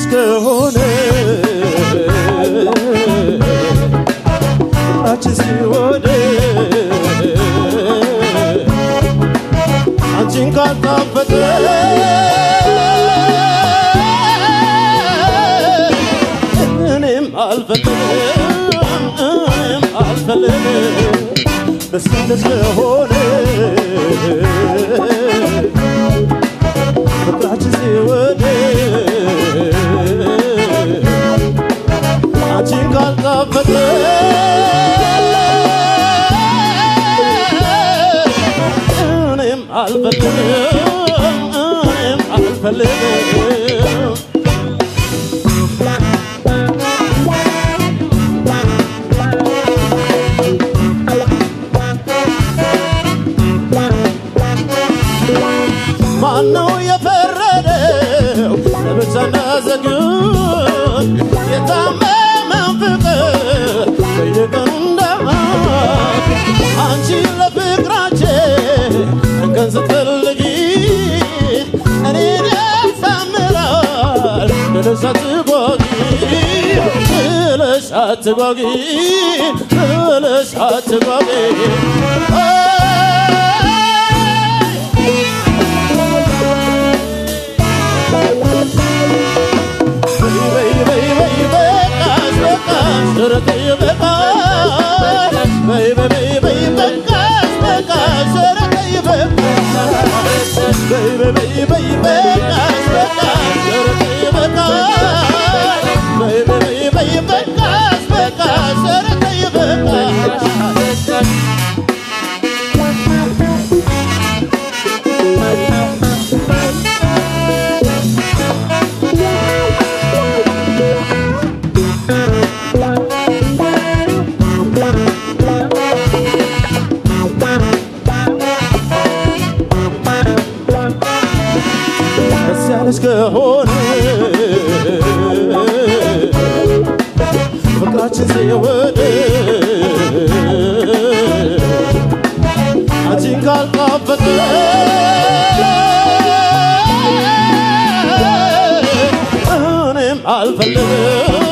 ከሆነ ፍቅራችን ሲወደድ አንቺን ካልጣፈጠ እኔም አልፈልግም፣ እኔም አልፈልግም። ደስ ያለሽ ከሆነ ፍቅራችን ሲወደድ አንቺን ካልጣፈጠ እኔም አልፈልግም፣ እኔም አልፈልግም። ማነው የፈረደው ለብቻና ዘግን የታመመን ፍቅር በየቀኑ እንዳክ? አንቺ ለፍቅራችን እንከን ስትፈልጊ እኔን ያሳምራል ብለሽ አትጓጊ፣ ብለሽ አትጓጊ፣ ብለሽ አትጓጊ። በይ በይ በይ በቃሽ በቃሽ ኧረ ተይ በቃሽ፣ በይ በይ በይ በቃሽ በቃሽ ኧረ ተይ በቃሽ፣ በይ በይ በይ በቃሽ በቃሽ ኧረ ተይ በቃሽ፣ በይ በይ በይ በቃሽ በቃሽ ኧረ ተይ በቃሽ። ደስ ያለሽ ከሆነ ፍቅራችን ሲወደድ አንቺን ካልጣፈጠ እኔም አልፈልግም፣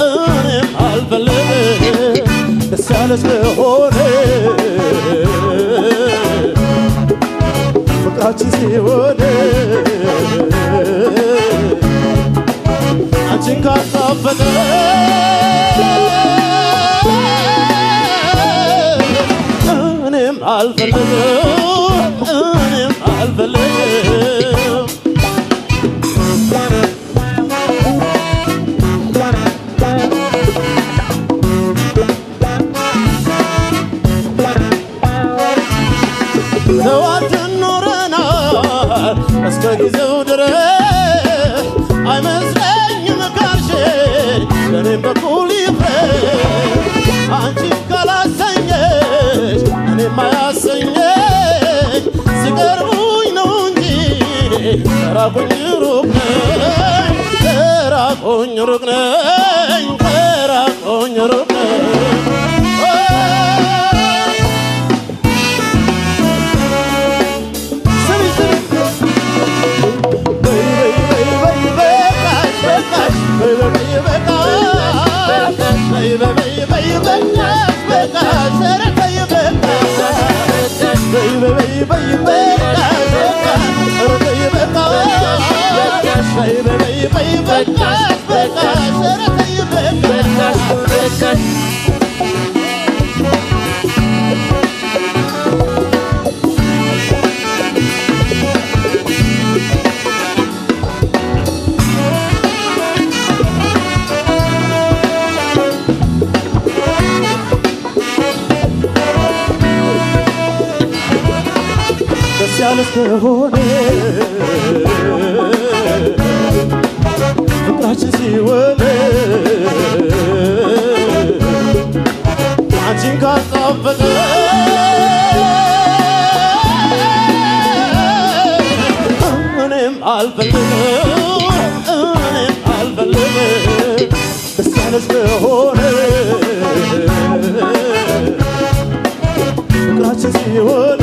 እኔም አልፈልግም። ደስ ያለሽ ከሆነ ፍቅራችን ሲወደድ አንቺን ካልጣፈጠ እኔም አልፈልግም፣ እኔም አልፈልግም። ተዋደን ኖረናል እስከ ጊዜው ድረስ፣ አይመስለኝም ካልሽ በእኔም በኩል ይፍረስ። አንቺን ካላሰኘሽ እኔም አያሰኘኝ፣ ሲቀርቡኝ ነው እንጂ ከራቁኝ ሩቅ ነኝ፣ ከራቁኝ ሩቅ ነኝ፣ ከራቁኝ ሩቅ ነኝ። ስሚ ስሚ፣ በይ በይ በይ በይ በቃሽ በቃሽ፣ በይ በይ በቃሽ፣ በይ በይ በይ በቃሽ በቃሽ ኧረ ተይ በቃሽ፣ በይ በይ በይ በቃሽ በቃሽ ኧረ ተይ በቃሽ፣ በይ በይ በይ በቃሽ በቃሽ ኧረ ተይ በቃሽ። ያለሽ ከሆነ ፍቅራችን ሲሆን አንቺን ካልጣፈጠ እኔም አልፈልግም፣ እኔም አልፈልግም። ደስ ያለሽ ከሆነ ፍቅራችን ሲሆን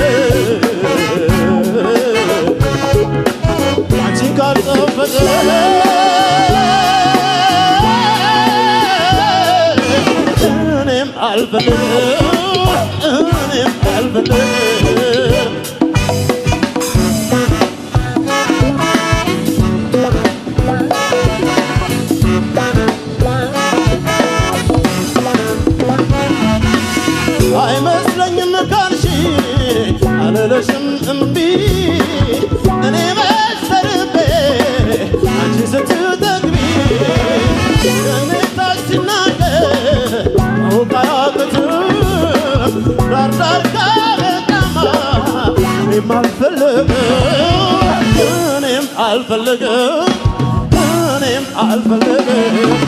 አንቺን ካልጣፈጠ እኔም አልፈልግም፣ እኔም አልፈልግም። አይመስለኝም ካልሽ አልልሽም እምቢ፣ እኔ መሰርቤ አንቺ ስትጠግቢ ሁኔታሽ ሲናገር ማወቅ አያቅትም። ዳር ዳር ካበቃማ እኔም አልፈልግም፣ እኔም አልፈልግም፣ እኔም አልፈልግም።